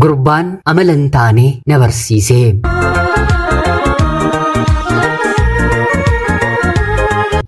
Gurbaan amala hin taane na barsiise.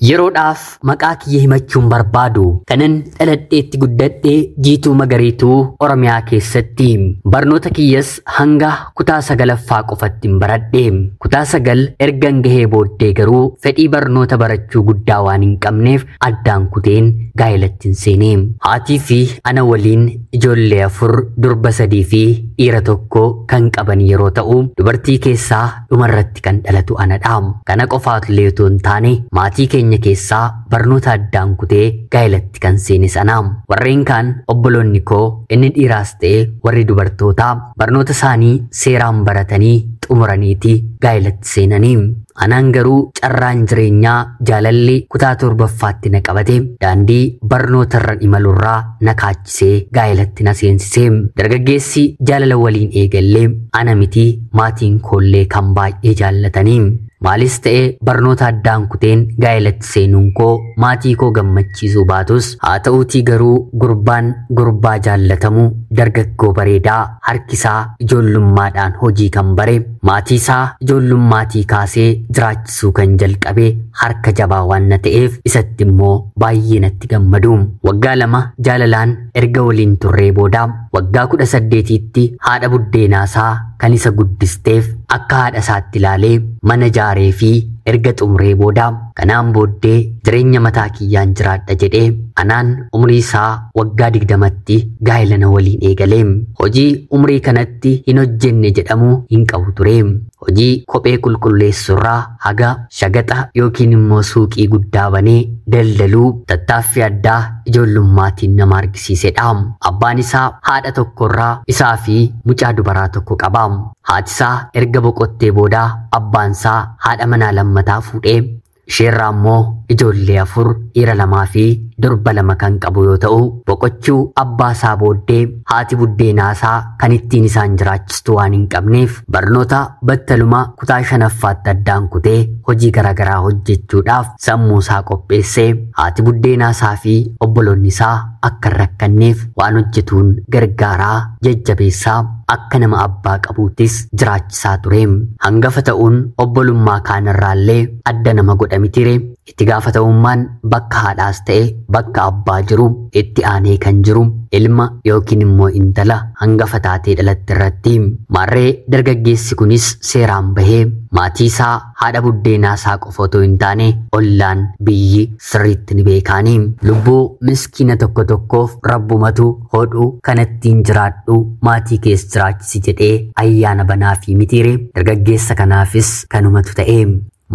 Yeroodhaaf maqaa kiyya himachuun barbaadu kanan dhaladheetti guddadhee Jiituu Magariituu Oromiyaa keessatti barnoota kiyyas hanga kutaa 9ffaa qofatti hin baradhe. Kutaa 9 ergan gahee booddee garuu fedhii barnoota barachuu guddaa waan hin qabneef addaan kuteen gaa'elatti hin seene. Haatii fi ana waliin ijoollee 4 durba 3 fi dhiira 1 kan qaban yeroo ta'u dubartii keessaa dhumarratti kan dhalatu anadha. Kana qofaatu illee otoo hin taane maatii keenya keessaa barnoota addaan kutee gaa'elatti kan seene sana. Warreen kaan obboloonni koo inni dhiiraas ta'e warri dubartootaa barnoota isaanii seeraan baratanii xumuraniiti gaa'elatti seenanii. Anaan garuu carraan jireenyaa jaalalli kutaa 7ffaatti na qabate daandii barnoota irra imalurraa na kaachisee gaa'elatti na seensise. Dargaggeessi jaalala waliin eegallee ana miti maatiin koollee kan baay'ee jaallatanii. Maalis ta'e barnoota addaan kuteen gaa'elatti seenuun koo maatii koo gammachiisuu baatus haa ta'uutii garuu gurbaan gurbaa jaallatamu dargaggoo bareedaa harkisaa ijoollummaadhaan hojii kan bare maatii isaa ijoollummaatii kaasee jiraachisuu kan jalqabe harka jabaa waan na ta'eef isatti immoo baay'ee natti gammadu. Waggaa 2 jaalalaan erga waliin turree booda waggaa 18tti haadha buddeenaasaa kan isa guddisteef akka haadha isaatti ilaalee mana jaaree fi erga xumuree booda kanaan booddee jireenya mataa kiyyaan jiraadha jedhee anaan umrii isaa waggaa 20tti gaa'ela na waliin eegale. Hojii umrii kanatti hin hojjenne jedhamu hin qabu ture. Hojii kophee qulqulleessurraa haga shagaxa yookiin immoo suuqii guddaa banee daldaluu tattaaffii addaa ijoollummaatiin nama argisiisedha. Abbaan isaa haadha tokkorraa isaa fi mucaa dubaraa tokko qaba. Haati isaa erga boqottee booda abbaan isaa haadha manaa lammataa fuudhee isheerraa immoo ijoollee 4 dhiira 2 fi durba 2 kan qabu yoo ta'u boqochuu abbaa isaa booddee haati buddeenaa isaa kan ittiin isaan jiraachistu waan hin qabneef barnoota battaluma kutaa 5ffaatti addaan kutee hojii garaagaraa hojjechuudhaaf sammuu isaa qopheessee haati buddeenaa isaa fi obboloonni isaa akka hin rakkanneef waan hojjetuun gargaaraa jajjabeessaa akka nama abbaa qabuuttis jiraachisaa ture. Hangafa ta'uun obbolummaa kaanirraallee adda nama godha mitire. Itti gaafatamummaan bakka haadhaas ta'e bakka abbaa jiru itti aanee kan jiru ilma yookiin immoo intala hangafa taatee dhalatte irratti. Maarree dargaggeessi kunis seeraan bahee maatii isaa haadha buddeenaa isaa qofa otoo hin taane ollaan biyyi sirriitti ni beekaani. Lubbuu miskiina tokko tokkoof rabbumatu hodhu kanattiin jiraadhu maatii kees jiraachisi jedhee ayyaana banaa fi mitiire. Dargaggeessa kanaafis kanumatu ta'e.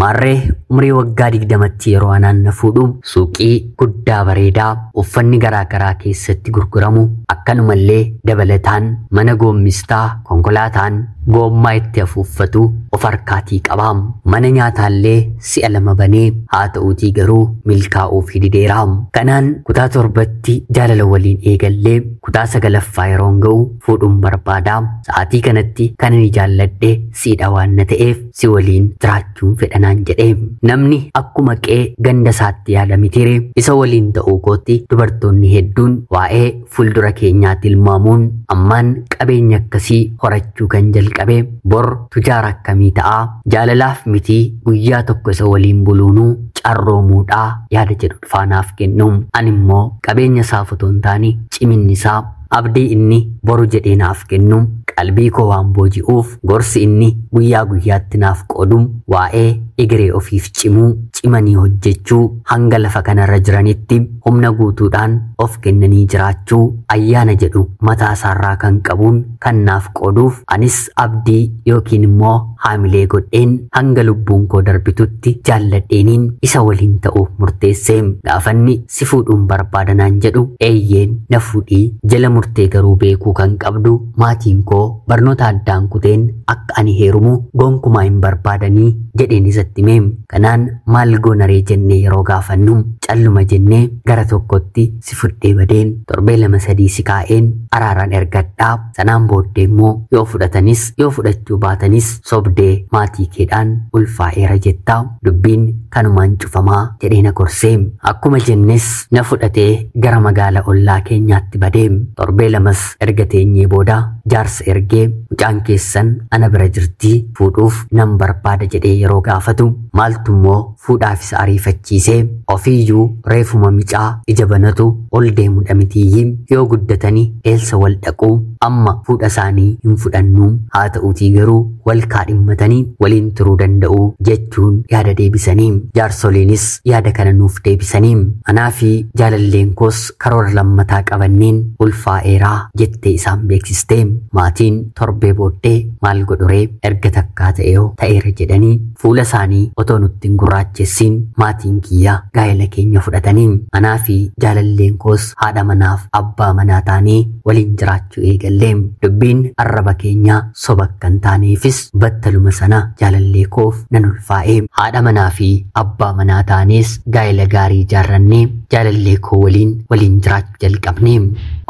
Maarree umrii waggaa 20tti yeroo anaan na fuudhu suuqii guddaa bareedaa uffanni garaagaraa keessatti gurguramu akkanumallee dabalataan mana goommistaa konkolaataan goommaa itti afuuffatu of harkaatii qaba. Mana nyaataallee si'a 2 banee haa ta'uutii garuu milkaa'uu fi dideera. Kanaan kutaa 7tti jaalala waliin eegallee kutaa 9ffaa yeroon ga'u fuudhuun barbaada. Sa'aatii kanatti kan ani jaalladhe siidha waan na ta'eef si waliin jiraachuun fedha naan jedhe. Namni akkuma qe'ee ganda isaatti yaada mitiire isa waliin ta'uu kootti dubartoonni hedduun waa'ee fuuldura keenyaatti tilmaamuun ammaan qabeenya akkasii horachuu kan jalqabe bor tujaara akkamii ta'a jaalalaaf miti guyyaa tokko isa waliin buluunuu carroomuudhaa yaada jedhu dhufaanaaf kennu. Ani immoo qabeenya isaaf otoo hin taane ciminni isaa abdii inni boru jedhee naaf kennu qalbii koo waan booji'uuf gorsi inni guyyaa guyyaatti naaf qoodu waa'ee egeree ofiif cimuu cimanii hojjechuu hanga lafa kanarra jiranitti humna guutuudhaan of kennanii jiraachuu ayyaana jedhu mataa isaarraa kan qabuun kan naaf qooduuf anis abdii yookiin immoo haamilee godheen hanga lubbuun koo darbitutti jaalladheeniin isa waliin ta'uuf murteesse. Gaafanni si fuudhuun barbaadanaan jedhu eeyyeen na fuudhii jala murtee garuu beekuu kan qabdu maatiin koo barnoota addaan kuteen akka ani heerumu gonkumaa hin barbaadanii jedheen isatti hime. Kanaan maal goonaree jennee yeroo gaafannu calluma jennee gara tokkotti si fudhee badeen torbee 2-3 si kaa'een araaraan ergadhaa sanaan booddee immoo yoo fudhatanis yoo fudhachuu baatanis sobdee maatii keedhaan ulfaa'eera jettaa dubbiin kanumaan cufamaa jedhee na gorsee. Akkuma jennes na fudhatee gara magaala ollaa keenyaatti badee torbee 2 erga teenyee booda jaarsa ergee mucaan keessan ana bira jirtii fuudhuuf nan barbaada jedhee yeroo gaafatu maaltu immoo fuudhaaf isa ariifachiisee ofiiyyuu reefuma micaa ija banatu ol deemudha mitiyyii yoo guddatanii eelsa wal dhaquu amma fuudha isaanii hin fudhannuu haa ta'uutii garuu wal kaadhimmatanii waliin turuu danda'u jechuun yaada deebisanii jaarsoliinis yaada kana nuuf deebisanii anaa fi jaalalleen koos karoora lammataa qabanneen ulfaa'eeraa jettee isaan beeksistee maatiin torbee booddee maal godhuree erga takkaa ta'eeoo ta'eera jedhanii fuula isaanii otoo nutti hin gurraachessiin maatiin kiyya gaa'ela keenya fudhatanii anaa fi jaalalleen koos haadha manaaf abbaa manaa taanee waliin jiraachuu eegallee dubbiin arraba keenyaa soba akka hin taaneefis battaluma sana jaalallee koof nan ulfaa'e haadha manaa fi abbaa manaa taanees gaa'ela gaarii ijaarrannee jaalallee koo waliin jiraachuu jalqabne.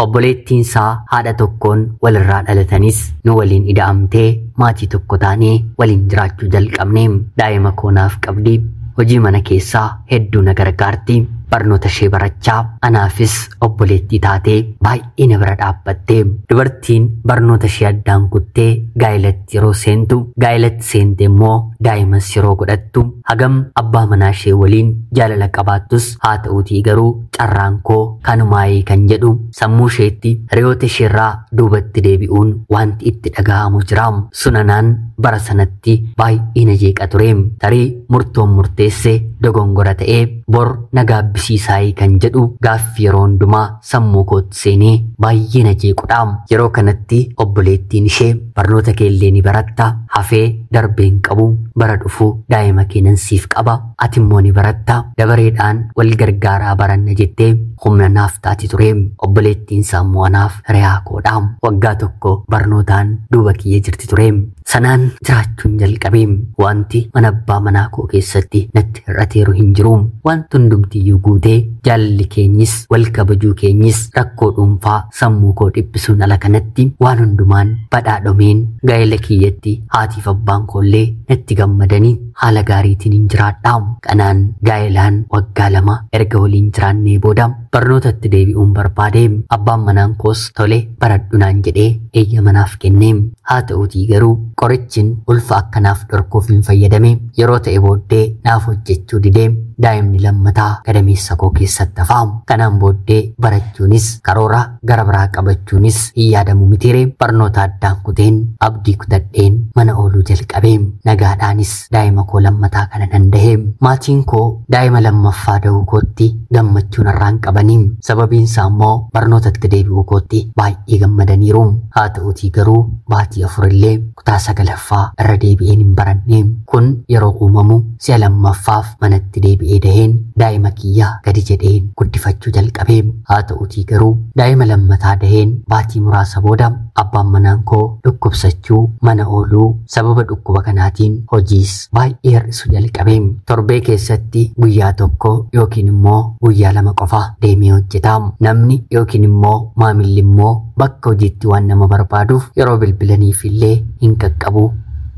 Obboleettiin isaa haadha tokkoon walirraa dhalatanis nu waliin ida'amtee maatii tokko taanee waliin jiraachuu jalqabne. Daa'ima koo naaf qabdi. Hojii mana keessaa hedduu na gargaarti. Barnoota ishee barachaa anaafis obboleettii taatee baay'ee na bira dhaabbatte. Dubartiin barnoota ishee addaan kuttee gaa'elatti yeroo seentu, gaa'elatti seente immoo daa'imas yeroo godhattu hagam abbaa manaa ishee waliin jaalala qabaattus haa ta'uutii garuu carraan koo kanumaayee kan jedhu sammuu isheetti hiriyoota isheerraa duubatti deebi'uun wanti itti dhaga'amu jira. Sunanaan bara sanatti baay'ee na jeeqa ture. Tarii murtoon murteesse dogongora ta'ee bor na gaabbisiisaayii kan jedhu gaaffii yeroo hundumaa sammuu kootti seenee baay'ee na jeequdha. Yeroo kanatti obboleettiin ishee barnoota keellee ni baratta, hafee darbeen qabu, bara dhufu daa'ima kee nan siif qaba, ati immoo ni baratta, dabareedhaan wal gargaaraa baranna jettee humna naaf taati ture. Obboleettiin isaa immoo anaaf hiriyaa koodha. Waggaa tokko barnootaan duuba kiyya jirti ture. Sanaan jiraachuun jalqabe. Wanti mana abbaa manaa koo keessatti natti hir'ateeru hin jiru. Wanti hundumtiyyuu guutee jaalalli keenyis wal kabajuu keenyis rakkoo dhuunfaa sammuu koo dhiphisuun ala kanatti waan hundumaan badhaadhomeen gaa'ela kiyyatti haatiif abbaan koollee natti gammadanii haala gaariitiin hin jiraadha. Kanaan gaa'elaan waggaa 2 erga waliin jiraannee booda barnootatti deebi'uun barbaade. Abbaan manaan koos tole baradhu naan jedhee eeyyama naaf kenne. Haa ta'uutii garuu qorichin ulfa akkanaaf dhorkuuf hin fayyadame. Yeroo ta'e booddee naaf hojjechuu didee daa'imni lammataa gadameessa koo keessatti hafaa. Kanaan booddee barachuunis karoora gara biraa qabachuunis hin yaadamu mitiire. Barnoota addaan kuteen abdii kutadheen mana ooluu jalqabe. Nagaadhaanis daa'ima koo lammataa kana nan dahe. Maatiin koo daa'ima lammaffaa da'uu kootti gammachuun irraan qabanii. Sababiin isaa immoo barnootatti deebi'uu kootti baay'ee gammadaniiru. Haa ta'uutii garuu baatii 4 illee kutaa 9ffaa irra deebi'een hin baranne. Kun yeroo uumamu si'a lammaffaaf manatti deebi'ee daheen daa'ima kiyya gadi jedheen guddifachuu jalqabe. Haa ta'uutii garuu daa'ima lammataa daheen baatii muraasa booda abbaan manaan koo dhukkubsachuu, mana ooluu, sababa dhukkuba kanaatiin hojiis baay'ee hir'isuu jalqabe. Torbee keessatti guyyaa 1 yookiin immoo guyyaa 2 qofa deemee hojjeta. Namni yookiin immoo maamilli immoo bakka hojiitti waan nama barbaaduuf yeroo bilbilaniif illee hin qaqqabu,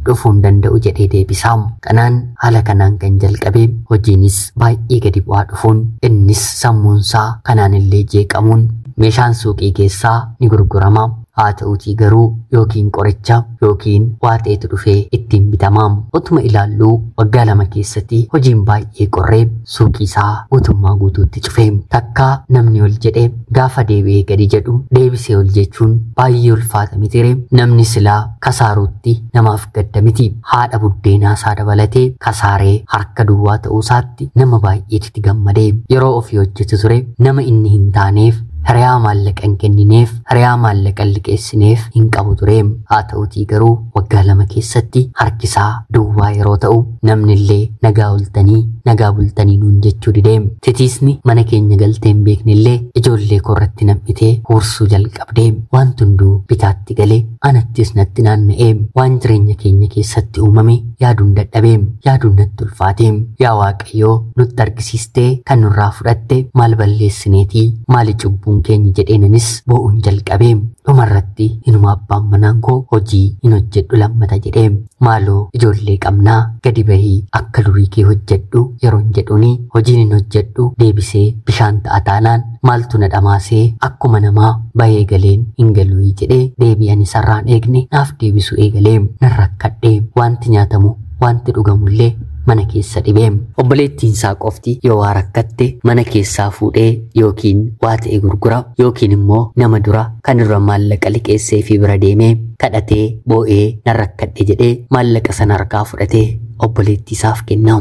dhufuu hin danda'u jedhee deebisa. Kanaan haala kanaan kan jalqabe hojiinis baay'ee gadi bu'aa dhufuun innis sammuunsaa kanaan illee jeeqamuun meeshaan suuqii keessaa ni gurgurama. Haa ta'uutii garuu yookiin qoricha yookiin waa ta'etu dhufee ittiin bitama. Otuma ilaalluu waggaa 2 keessatti hojiin baay'ee qorree suuqii isaa guutummaa guutuutti cufe. Takkaa namni ol jedhee gaafa deebi'ee gadi jedhu deebisee ol jechuun baay'ee ulfaata mitiire. Namni silaa kasaaruutti namaaf gadda miti. Haadha buddeenaa isaa dabalatee kasaaree harka duwwaa ta'uu isaatti nama baay'eetu gammade. Yeroo ofii hojjetu ture nama inni hin taaneef hiriyaa maallaqa hin kennineef, hiriyaa maallaqa hin liqeessineef hin qabu ture. Haa ta'uutii garuu waggaa 2 keessatti harkisaa duwwaa yeroo ta'u namni illee nagaa oltanii nagaa bultanii nuun jechuu didee. Titiisni mana keenya galtee hin beekne illee ijoollee korratti nam'itee huursuu jalqabdee. Wanti hunduu bitaatti galee anattis natti naanna'ee. Waan jireenya keenya keessatti uumame yaaduun dadhabee, yaaduun natti ulfaatee. Yaa Waaqayyoo nutti argisiistee kan nurraa fudhatte maal balleessineetii, maali cubbuun keenya jedheenanis boo'uun jalqabee. Dhumarratti hinuma abbaan manaan koo hojii hin hojjedhu lammata jedhee. Maaloo ijoollee qabnaa gadi bahee Bahii akka durii kee hojjedhu yeroon jedhuni hojiin hin hojjedhu deebisee bishaan ta'a taanaan maaltu na dhamaasee akkuma namaa bahee galeen hin galuyi jedhee deebi'an isarraan eegne naaf deebisu eegalee nan rakkadhee wanti nyaatamu wanti dhugamullee mana keessa dhibee. Obboleettiin isaa qofti yoo waa rakkatte mana keessaa fuudhee yookiin waa ta'e gurgura yookiin immoo nama dura kan irra maallaqa liqeessee fi bira deemee kadhatee boo'ee nan rakkadhe jedhee maallaqa sana harkaa fudhatee obboleettii isaaf kenna.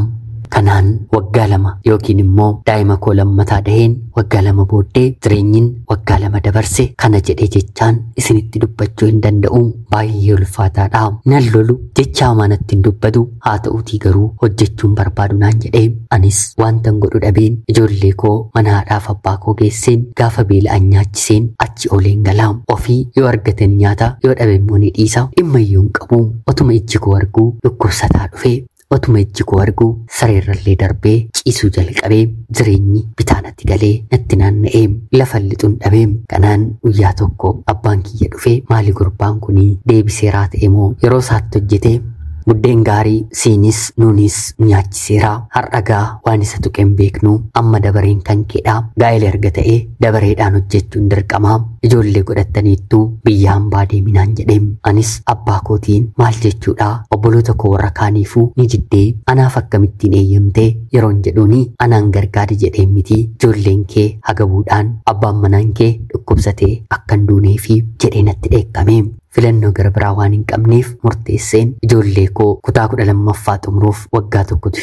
Kanaan waggaa 2 yookiin immoo daa'ima koo lammataa daheen waggaa 2 booddee jireenyiin waggaa 2 dabarse kana jedhee jechaan isinitti dubbachuu hin danda'u. Baay'ee ulfaataadha. Nan lolu jecha hamaa natti hin dubbatu, haa ta'uutii garuu hojjechuun barbaadu naan jedhee anis wantan godhu dhabeen ijoollee koo mana haadhaaf abbaa koo geesseen gaafa beela'an nyaachiseen achi ooleen galaa. Ofii yoo argatan nyaata, yoo dhabe immoo ni dhiisa. Dhimma iyyuu hin qabu. Otuma ijji koo arguu dhukkubsataa dhufe. Otuma ijji koo arguu sareerrallee darbee ciisuu jalqabee jireenyi bitaa natti galee natti naanna'ee lafa lixuun dhabee. Kanaan guyyaa tokko abbaan kiyya dhufee maali gurbaan kunii deebiseeraa ta'e moo yeroo isaatti hojjetee buddeen gaarii siinis nuunis nyaachiseeraa, har'a waan isa tuqeen beeknu, amma dabareen kan keedhaa, gaa'ela erga ta'ee dabareedhaan hojjechuun dirqamaa, ijoollee godhattaniittuu biyya hambaa deeminaan jedhee. Anis abbaa kootiin maal jechuudha, obboloota koo warra kaaniifuu ni diddee anaaf akkamittiin eeyyamtee yeroon jedhuuni anaan gargaari jedheen miti, ijoolleen kee hagabuudhaan abbaan manaan kee dhukkubsatee akkan duuneefi jedhee natti dheekkame. Filannoo gara biraa waan hin qabneef murteesseen ijoollee koo kutaa 12ffaa xumuruuf waggaa tokkotu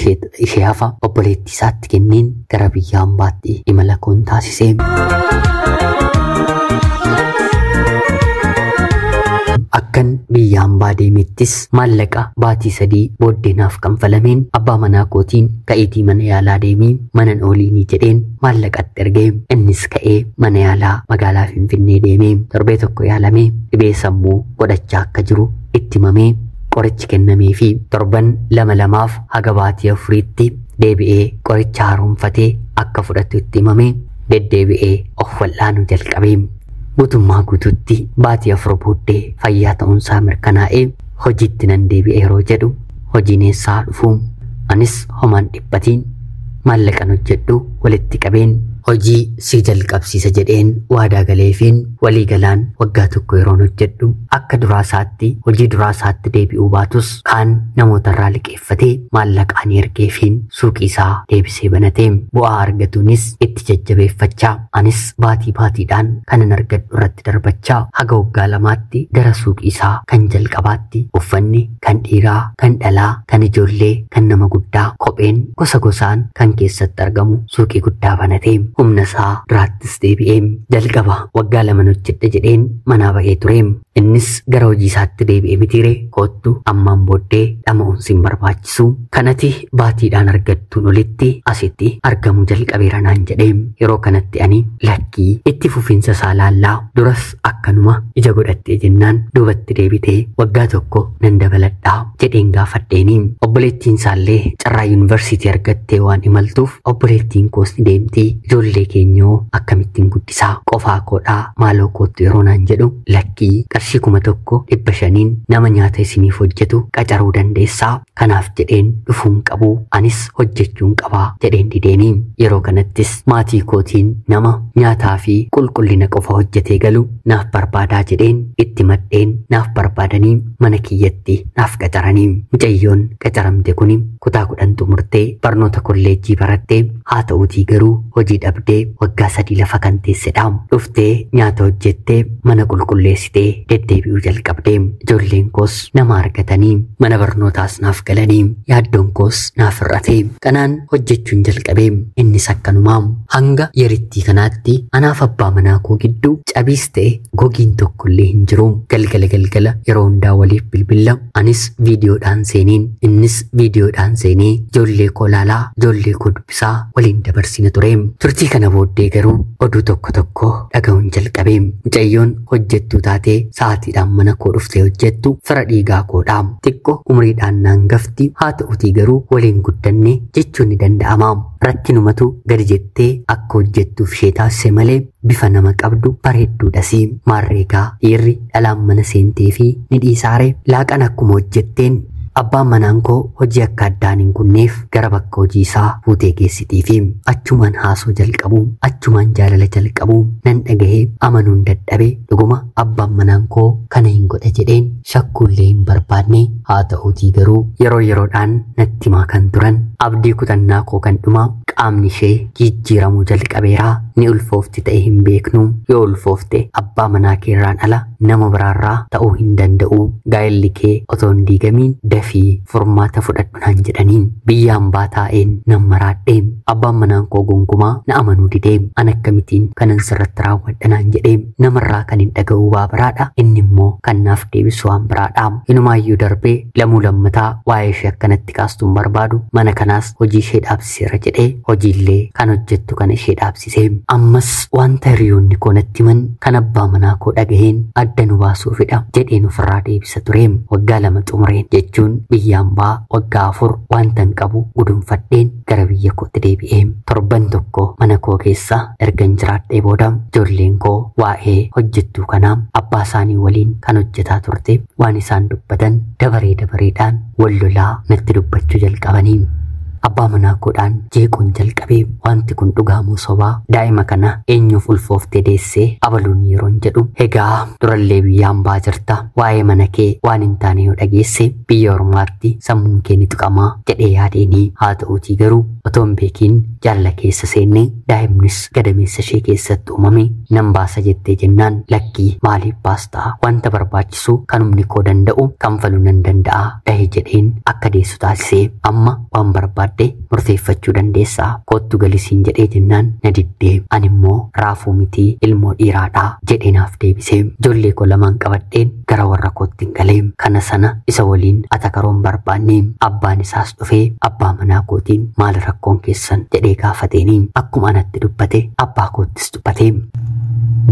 ishee hafa obboleettii isaatti kenneen gara biyya hambaatti imala koon taasise. Akkan biyya hambaa deemettis maallaqa baatii 3 booddee naaf kanfalameen abbaa manaa kootiin ka'iitii mana yaalaa deemii manan ooliinii jedheen maallaqatti ergee. Innis ka'ee mana yaalaa magaalaa Finfinnee deemee torbee tokko yaalamee dhibee sammuu godhachaa akka jiru itti himamee qorichi kennamee fi torban 2 2 haga baatii 4tti deebi'ee qoricha haaromfatee akka fudhatu itti himamee deddeebi'ee of wal'aanuu jalqabee. Guutummaa guutuutti baatii 4 booddee fayyaa ta'uunsaa mirkanaa'ee hojiitti nan deebi'e yeroo jedhu hojiin eessaa dhufu anis homaan dhiphatiin maallaqan hojjedhu walitti qabeen hojii si jalqabsiisa jedheen waadaa galeefiin walii galaan waggaa tokko yeroon hojjedhu akka duraa isaatti hojii duraa isaatti deebi'uu baatus kaan namootarraa liqeeffatee maallaqaan ergeefiin suuqii isaa deebisee banatee bu'aa argatuunis itti jajjabeeffachaa anis baatii baatiidhaan kanan argadhu irratti darbachaa haga waggaa 2tti gara suuqii isaa kan jalqabaatti uffanni kan dhiiraa, kan dhalaa, kan ijoollee, kan nama guddaa, kopheen gosa gosaan kan keessatti argamu suuqii guddaa banatee humna isaa duraattis deebi'ee jalqaba waggaa 2 hojjedhe jedheen manaa ba'ee ture. Innis gara hojii isaatti deebi'ee mitiire koottu ammaan booddee dhama'uun sin barbaachisu, kanati baatiidhaan argattuun olitti asitti argamuu jalqabeera naan jedhee. Yeroo kanatti ani lakkii itti fufiinsa isaa laallaa duras akkanuma ija godhattee jennaan duubatti deebitee waggaa 1 nan dabaladhaa jedheen gaafadheeni. Obboleettiin isaallee carraa yuunivarsiitii argattee waan imaltuuf obboleettiin koos ni deemti, ijoollee keenyoo akkamittiin guddisaa, qofaa koodhaa maaloo koottu yeroo naan jedhu lakkii qarshii 1500 nama nyaata isiniif hojjetu qacaruu dandeessaa, kanaaf jedheen dhufuun qabu, anis hojjechuun qabaa jedheen dideeni. Yeroo kanattis maatii kootiin nama nyaataa fi qulqullina qofa hojjetee galu naaf barbaadaa jedheen itti madheen naaf barbaadanii mana kiyyatti naaf qacaranii. Mucayyoon qacaramte kuni kutaa 10 xumurtee barnoota kolleejjii barattee haa ta'uutii garuu hojii dhabdee waggaa 3 lafa kan teessedha. Dhuftee nyaata hojjettee mana qulqulleessitee deddeebi'uu jalqabdee. Ijoolleen koos nama argatanii mana barnootaas naaf galanii yaaddoon koos naaf hir'ate. Kanaan hojjechuun jalqabee innis akkanumaa hanga yerittii kanaatti anaaf abbaa manaa koo gidduu cabiis ta'e gogiin tokkollee hin jiru. Galgala galgala yeroo hundaa waliif bilbilla, anis viidiyoodhaan seeniin innis viidiyoodhaan seenee ijoollee koo laalaa ijoollee koo dubbisaa waliin dabarsina ture. Turtii kana booddee garuu oduu tokko tokko dhaga'uun jalqabe. Mucayyoon hojjettuu taatee sa'aatiidhaan mana koo dhuftee hojjettu fira dhiigaa koodha. Xiqqoo umriidhaan naan gafti, haa ta'utii garuu waliin guddanne jechuun ni danda'ama. Rakkinumatu gadi jettee akka hojjettuuf ishee taasise malee bifa nama qabdu bareedduudhas. Maarreegaa dhiirri dhalaan mana seentee fi ni dhiisaare. Laaqan akkuma hojjetteen Abbaan manaan koo hojii akka addaan hin kunneef gara bakka hojii isaa fuutee geessitii fi achumaan haasoo jalqabu, achumaan jaalala jalqabu nan dhagahee amanuun dadhabe. Dhuguma abbaan manaan koo kana hin godha jedheen shakkuullee hin barbaadne. Haa ta'uutii garuu yeroo yeroodhaan natti himaa kan turan abdii kutannaa koo kan dhumaa qaamni ishee jijjiiramuu jalqabeeraa, ni ulfoofti ta'e hin beeknu, yoo ulfoofte abbaa manaa keerraan ala nama biraarraa ta'uu hin danda'u, gaa'elli kee otoo hin diigamiin dafii furmaata fudhadhu naan jedhaniin. Biyya hambaa taa'een nan maraadhe. Abbaan manaan koo gonkumaa na amanuu didee, an akkamittiin kanan sirratti raawwadha naan jedhee, namarraa kan hin dhaga'u waa biraadha, inni immoo kan naaf deebisu waan biraadha. Inumaayyuu darbee lamuu lammataa waa'ee ishee akkanatti kaastuun barbaadu, mana kanaas hojii ishee dhaabsiseera jedhee hojiillee kan hojjettu kana ishee dhaabsise. Ammas wanta hiriyoonni koo natti himan kan abbaa manaa koo dhagaheen adda nu baasuufidha jedheen ofirraa deebisa ture. Waggaa 2 xumureen jechuun biyya hambaa waggaa 4 wanta hin qabu gudunfadheen gara biyya kootti deebi'e. Torban tokko mana koo keessa ergan jiraadhee booda ijoolleen koo waa'ee hojjettuu kanaa abbaa isaanii waliin kan hojjetaa turte waan isaan dubbatan dabaree dabareedhaan wal lolaa natti dubbachuu jalqabanii. Abbaa manaa koodhaan jeequun jalqabee, wanti kun dhugaamuu sobaa, daa'ima kana eenyuuf ulfooftee deessee abaluun yeroon jedhu, egaa durallee biyya hambaa jirta, waa'ee mana kee waan hin taane yoo dhageesse biyya ormaatti sammuun kee ni tuqamaa jedhee yaadeenii. Haa ta'uutii garuu otoo hin beekiin jaalala keessa seennee daa'imnis gadameessa ishee keessatti uumame. Nan baasa jettee jennaan, lakkii maaliif baastaa, wanta barbaachisu kan humni koo danda'u kanfaluu nan danda'a, dhahe jedheen akka deessu taasisee, amma waan barbaadde murteeffachuu dandeessaa, kottu galisiin jedhee jennaan na diddee, ani immoo raafuu mitii ilmoo dhiiraadhaa jedhee naaf deebisee. Ijoollee koo lamaan qabadheen gara warra kootti hin galee. Kana sana isa waliin atakaroon barbaanne. Abbaan isaas dhufee abbaa manaa kootiin maal rakkoon keessan jedhee gaafateeni, akkuma anatti dubbate abbaa koottis dubbate.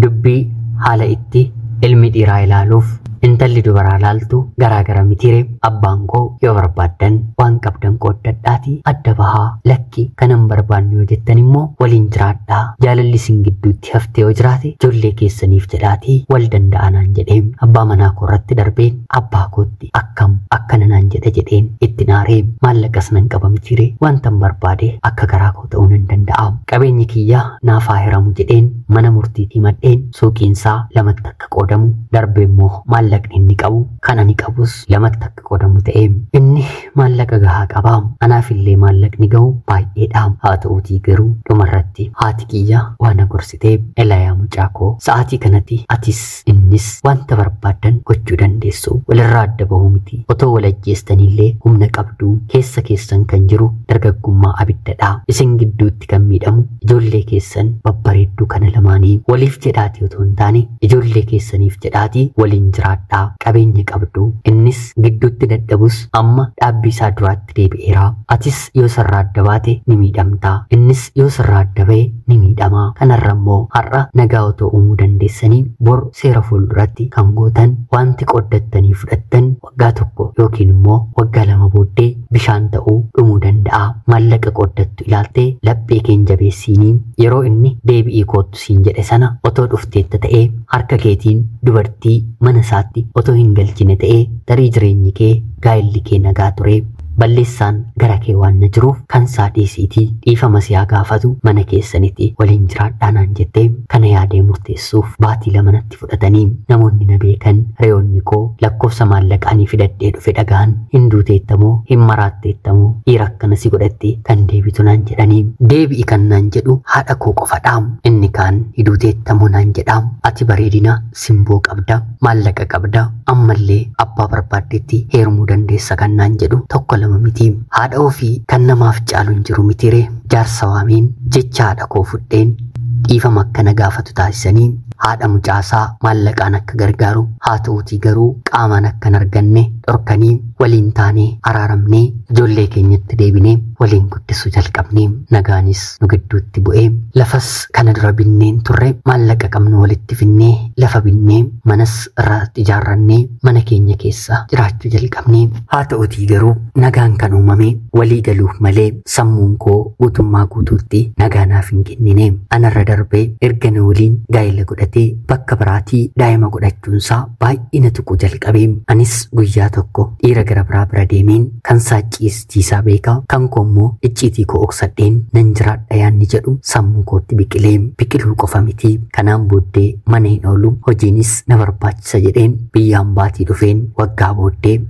Dubbii haala itti ilmi dhiiraa ilaaluuf intalli dubaraa laaltu garaagara mitiire. Abbaan koo yoo barbaaddan waan qabdan qooddadhaatii adda bahaa, lakki kanan barbaannu yoo jettan immoo waliin jiraadhaa, jaalalli isin gidduutti haftee yoo jiraate ijoollee keessaniif jedhaatii wal danda'anaan jedhee. Abbaa manaa koo irratti darbeen abbaa kootti akkam akkana naan jedha jedheen itti naaree. Maallaqas nan qaba mitiire, wantan barbaade akka garaa koo ta'uu nan danda'a, qabeenyi kiyya naaf haa hiramu jedheen mana murtiitii madheen suuqiinsaa lamatti akka qoodamu, darbee immoo maallaqni inni qabu kan ani qabus lamatti akka qoodamu ta'e. Inni maallaqa gahaa qaba, anaaf illee maallaqni gahu baay'eedha. Haa ta'uutii garuu dhumarratti haati kiyya waan gorsitee, elaayaa mucaa koo, sa'aatii kanatti atis innis wanta barbaaddan gochuu dandeessu, walirraa adda bahuu miti otoo wal ajjeestanillee humna qabdu, keessa keessan kan jiru dargaggummaa abiddadha, isin gidduutti kan miidhamu ijoollee keessan babbareedduu kana lamaanii, waliif jedhaatii otoo hin taane ijoollee keessaniif jedhaatii waliin jiraadhaa, qabeenya qabdu, innis gidduutti dadhabus amma dhaabbii isaa duraatti deebi'eera, atis yoo sirraa adda baate ni miidhamta, innis yoo sirraa adda ba'e ni miidhama, kanarra immoo har'a nagaa otoo uumuu dandeessanii bor seera fuulduratti kan gootan wanti qooddattanii fudhattan waggaa 1 yookiin immoo waggaa 2 booddee bishaan ta'uu dhumuu danda'a. Maallaqa qooddattu ilaaltee laphee keen jabeessiinii, yeroo inni deebi'ii koottu siin jedhe sana otoo dhufteetta ta'ee harka keetiin dubartii mana isaatti otoo hin galchine ta'ee tarii jireenyi kee gaa'elli kee nagaa ture. Balleessaan gara kee waan na jiruuf kan isaa dhiisiitii dhiifama siyaa gaafatu, mana keessanitti waliin jiraadhaa naan jettee. Kana yaadee murteessuuf baatii 2 natti fudhatanii. Namoonni na beekan reyoonni koo lakkoofsa maallaqa ani fidadhee dhufe dhagahan, hin duuteettamoo hin maraatteettamoo, dhiira akkana si godhatte kan deebitu naan jedhanii. Deebi'i kan naan jedhu haadha koo qofadha, inni kaan hiduuteettamoo naan jedha, ati bareedina simboo qabda, maallaqa qabda, ammallee abbaa barbaaddetti heerumuu dandeessa kan naan jedhu tokko lama miti. Haadha ofii kan namaaf caalu hin jiru mitiire. Jaarsa waameen jecha haadha koo fudheen dhiifama akkana gaafatu taasisanii haadha mucaasaa maallaqaan akka gargaaru, haa ta'uutii garuu qaamaan akka hin arganne dhorkanii, waliin taanee araaramnee ijoollee keenyatti deebinee waliin guddisuu jalqabnee, nagaanis nu gidduutti bu'ee, lafas kana dura binneen turre, maallaqa qabnu walitti finnee lafa binnee manas irratti ijaarrannee mana keenya keessa jiraachuu jalqabnee. Haa ta'uutii garuu nagaan kan uumame walii galuuf malee sammuun koo guutummaa guutuutti nagaa naaf hin kennine. Anarra darbee erga na waliin gaa'ela godhatee bakka biraatii daa'ima godhachuunsaa baay'ee na tuquu jalqabee. Anis guyyaa tokko dhiira gara biraa bira deemeen kan isaa ciistiisaa beekaa, kan koo immoo icciitii koo dhoksadheen nan jiraadha yaanni jedhu sammuu kootti biqilee. Biqiluu qofa miti, kanaan booddee mana hin oolu, hojiinis na barbaachisa jedheen biyya hambaatii dhufeen waggaa booddee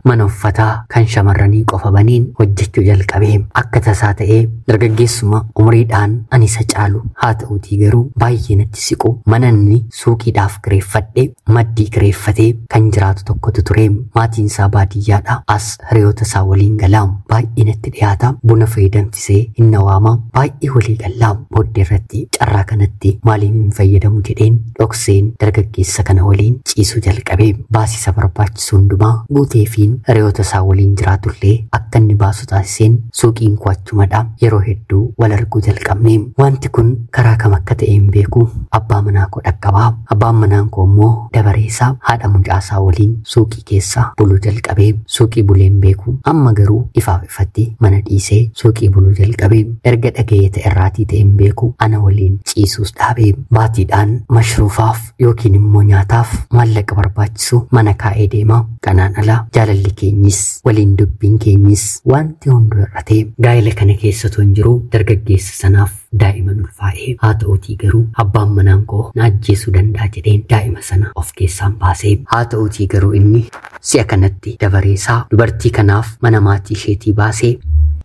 mana uffataa kan shamarranii qofa baneen hojjechuu jalqabee. Akka tasaa ta'ee dargaggeessuma umriidhaan ani isa caalu haa ta'uutii garuu baay'ee natti siqu, mana inni suuqiidhaaf kireeffadhe maddii kireeffatee kan jiraatu tokkotu ture. Maatiin isaa baadiyyaadha. As hiriyoota isaa waliin galaa, baay'ee natti dhiyaata, buna fayyadamsisee hin waama, baay'ee walii galaa. Booddee irratti carraa kanatti maaliif hin fayyadamu jedheen dhokseen dargaggeessa kana waliin ciisuu jalqabee. Baasisa barbaachisu hundumaa guuteefiin hiriyoota isaa waliin jiraatullee akka inni baasu taasiseen suuqiin koo achumadha. Yeroo hedduu wal arguu jalqabne. Wanti kun karaa kam akka ta'e hin beeku, abbaa manaa koo dhaqqabaa. Abbaan manaa koo immoo dabareesaa haadha mucaasaa waliin suuqii keessa buluu jalqabee. Suuqii bulee hin beeku, amma garuu ifaaf ifatti mana dhiisee suuqii buluu jalqabee. Erga dhaga'ee ta'e irraatii ta'e hin beeku, ana waliin ciisuus dhaabee. Baatiidhaan mashruufaaf yookiin immoo nyaataaf maallaqa barbaachisu mana kaa'ee deema. Kanaan ala jaalalli keenyis waliin dubbiin keenyis wanti hunduu hir'atee. Gaa'ela kana keessa osoo hin jiru dargaggeessa sanaaf daa'iman ulfaa'ee. Haa ta'uutii garuu abbaan manaan koo na ajjeesuu danda'a jedheen daa'ima sana of keessaan baasee. Haa ta'uutii garuu inni si'a kanatti dabareesaa dubartii kanaaf mana maatii isheetii baasee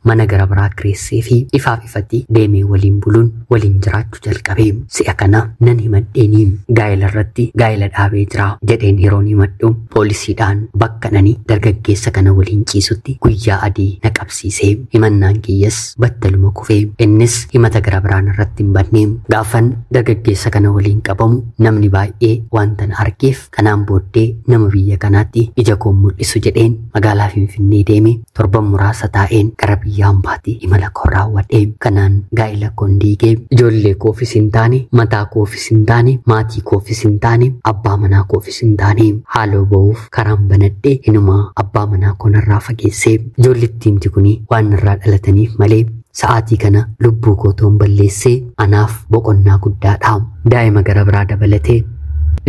mana gara biraa kireessee fi ifaaf ifatti deemee waliin buluun waliin jiraachuu jalqabee. Si'a kana nan himadheeni, gaa'ela irratti gaa'ela dhaabee jira jedheen yeroon himadhu poolisiidhaan bakka nani dargaggeessa kana waliin ciisutti guyyaa adii na qabsiisee. Himannaan kiyyas battaluma kufee, innis himata gara biraan irratti hin banne. Gaafan dargaggeessa kana waliin qabamu namni baay'ee wanta na argeef kanaan booddee nama biyya kanaatti ija koo mul'isu jedheen magaalaa Finfinnee deeme. Torban muraasa taa'een gara biyya hambaatti imala koo raawwadhe. Kanaan gaa'ela koon diigee. Ijoollee koofis hin taane, mataa koofis hin taane, maatii koofis hin taane, abbaa manaa koofis hin taane. Haaloo ba'uuf karaan banadhe hinumaa abbaa manaa koo narraa fageessee. Ijoollittiimti kuni waan narraa dhalataniif malee sa'aatii kana lubbuu koo toon balleessee anaaf boqonnaa guddaadha. Daa'ima gara biraa dabalatee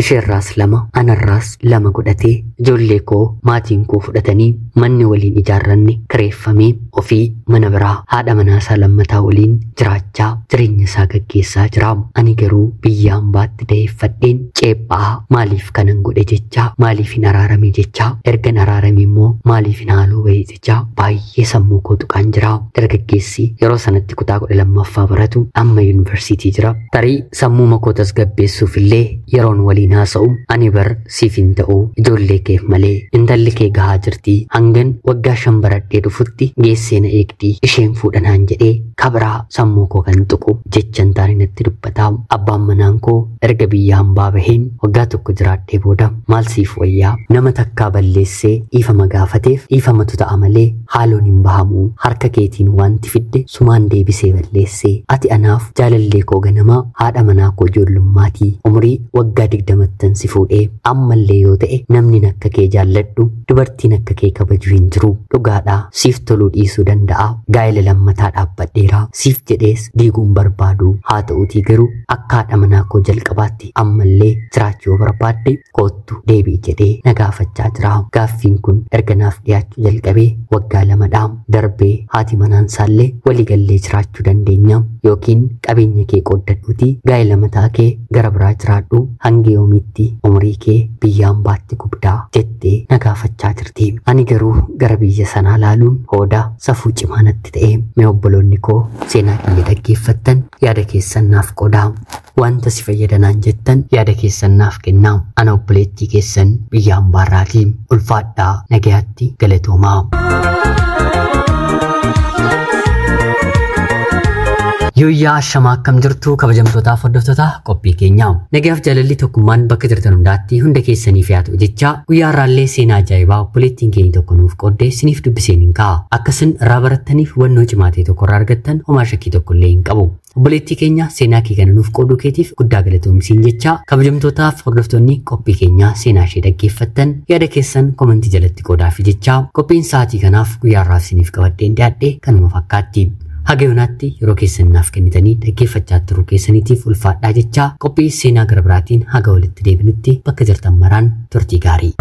isheerraas 2 anarraas 2 godhatee ijoollee koo maatiin koo fudhatanii manni waliin ijaarranne kireeffamee ofii mana biraa haadha manaasaa lammataa waliin jiraachaa jireenya isaa gaggeessaa jira. Ani garuu biyya hambaatti da'eeffadheen ceephaa maaliif kanan godhe jechaa, maaliif hin araarame jechaa, ergan araarame immoo maaliif hin haaloo ba'e jechaa baay'ee sammuu koo tuqaan jira. Dargaggeessi yeroo sanatti kutaa 12ffaa baratu amma yuunivarsiitii jira. Tarii sammuu koo tasgabbeessuuf illee yeroon waliin haasa'u ani bar siif hin ta'u, ijoollee keef malee intalli kee gahaa jirti, hangan waggaa 5 baradhee dhufutti geessee na eegdi, isheen fuudhanaan jedhee kabraa sammuu koo kan tuqu jecha hin taane natti dubbata. Abbaan manaan koo erga biyya hambaa baheen waggaa 1 jiraadhee booda maal siif wayyaa, nama takkaa balleessee dhiifama gaafateef dhiifamatu ta'a malee haaloon hin bahamu, harka keetiin wanti fidde sumaan deebisee balleessee, ati anaaf jaalallee koo ganamaa haadha manaa koo ijoollummaatii umurii waggaa 20 si fuudhee ammallee yoo ta'e namni akka kee jaalladhu dubartiin akka kee kabaju hin jiru. Dhugaadhaa siif toluu dhiisuu danda'a, gaa'ela lammataa dhaabbadheera, siif jedhees diiguun barbaadu, haa ta'uutii garuu akka haadha manaa koo jalqabaatti ammallee jiraachuu barbaadde koottu deebi'i jedhee na gaafachaa jira. Gaaffiin kun erga naaf dhiyaachuu jalqabee waggaa 2dha darbee. Haati manaan isaallee waliigallee jiraachuu dandeenya yookiin qabeenya kee qooddadhuutii gaa'ela mataa kee gara biraa jiraadhu, hanga yoomiitti umurii kee biyya hambaatti gubdaa jettee na gaafachaa jirti. Ani garuu gara biyya sanaa laaluun hooda safuu cimaa natti ta'e. Mee obboloonni koo seenaa kiyya dhaggeeffattan yaada keessan naaf qoodaa. Wanta si fayyadanaan jettan yaada keessan naaf kennaa. Ana obboleettii keessan biyya hambaarraatii. Ulfaadhaa, nagayaatti, galatoomaa. Yooyyaa ashamaa, akkam jirtu kabajamtootaaf hordoftoota qophii keenyaa. Nagayaaf jaalalli tokkummaan bakka jirtan hundaatti hunda keessaniif haa ta'u jechaa, guyyaa har'aallee seenaa ajaa'ibaa obboleettiin keenya tokko nuuf qooddee isiniif dubbiseen hin ka'a. Akkasin irraa barattaniif hubannoo cimaa ta'e tokko irraa argattan homaa shakkii tokko illee hin qabu. Obboleettii keenya seenaa kee kana nuuf qooduu keetiif guddaa galatoomsiin jechaa, kabajamtootaaf hordoftoonni qophii keenyaa seenaa ishee dhaggeeffattan yaada keessan komentii jalatti qoodaafi jechaa, qophiin sa'aatii kanaaf guyyaa har'aaf isiniif qabadheen dhiyaadhe kanuma fakkaatti. Haga yoonaatti yeroo keessan naaf kennitanii dhaggeeffachaa turuu keessaniitiif ulfaadhaa jechaa, qophii seenaa gara biraatiin haga walitti deebinutti bakka jirtan maraan turtii gaarii.